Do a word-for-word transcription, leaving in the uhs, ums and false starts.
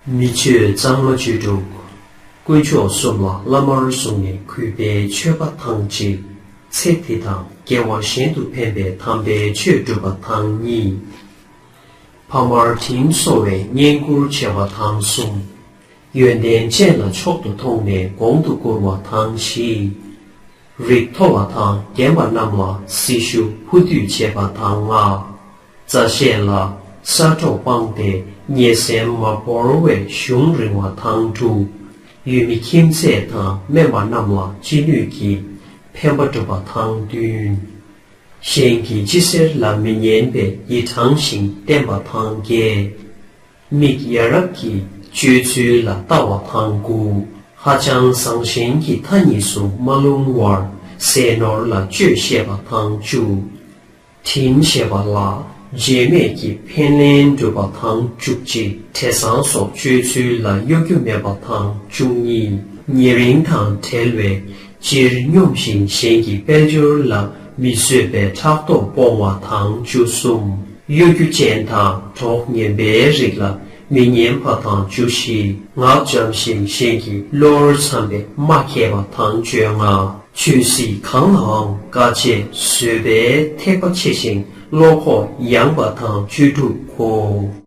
མི་ཆོས་གཙང་མ་བཅུ་དྲུག་དཀོན་མཆོག་གསུམ་ལ་བླ་མར་བཟུང་ནས་གུས་པས་མཆོད་པ་དང་གཅིག་ཚེ་འདི་དང་རྒྱལ་བ་གཞན་དུ་ཕན་པའི་དམ་པའི་ཆོས་སྒྲུབ་པ་དང་གཉིས། ཕ་མར་དྲིན་གཟོ་བའི་བསྙེན་བཀུར་བྱེད་པ་དང་གསུམ། ཡོན་ཏན་ཅན་ལ་མཆོག་ཏུ་མཐོང་ནས་གོང་དུ་བཀུར་བ་དང་བཞི། རིགས་མཐོ་བ་དང་རྒན་པ་རྣམས་ལ་སྲི་ཞུ་ཕུ་འདུས་བྱེད་པ་དང་ལྔ། རྩ་བཤད་ལ་ས་འབྲོག་སྤངས་ཏེ་ཉེ་སྲན་མ་བོར་བའི་གཞུང་རིང་བ་དང་དྲུག་ཡུལ་མི་ཁྱིམ་མཚེས་དང་སྨན་པ་རྣམས་ལ་ཅི་ནུས་ཀྱིས་ཕན་པ་སྒྲུབ་པ་དང་བདུན། གཞན་གྱི་སྤྱི་སེར་ལ་མི་ཉན་པའི་ཡིད་དྲང་ཞིང་བསྟེན་པ་དང་བརྒྱད། མིག་ཡ་རབས་ཀྱིས་སྤྱོད་ཚུལ་ལ་ལྟ་བ་དང་དགུ། ཧ་ཅང་བཟང་ཞན་གྱི་མཐའ་གཉིས་སུ་མ་ལྷུང་བར་ཟས་ནོར་ལ་སྤྱོད་ཤེས་པ་དང་བཅུ། དྲིན་ཆེ་བ་ལ་བརྗེད་མེད་ཀྱི་ཕན་ལན་སྒྲུབ་པ་དང་བཅུ་གཅིག་བྲེ་སྲང་སོགས་སྤྱོད་ཚུལ་ལ་གཡོ་སྒྱུ་མེད་པ་དང་བཅུ་གཉིས། ཉེ་རིང་དང་བྲལ་བའི་སྤྱིར་སྙོམས་ཤིང་གཞན་གྱི་དཔལ་འབྱོར་ལ་མི་བཟོད་པའི་ཕྲག་དོག་སྤོང་བ་དང་བཅུ་གསུམ། གཡོ་སྒྱུ་ཅན་དང་གྲོགས་ངན་པའི་རིགས་ལ་མི་ཉན་པ་དང་བཅུ་བཞི། ངག་འཇམ་ཞིང་གཞན་གྱི་བློར་འཚམ་པའི་སྨྲ་མཁས་པ་དང་བཅོ་ལྔ། ཆོས་སྲིད་གང་ལའང་དཀའ་སྤྱད་བཟོད་པའི་ཐེག་པ་ཆེ་ཞིང་བློ་ཁོག་ཡངས་པ་དང་བཅུ་དྲུག་གོ།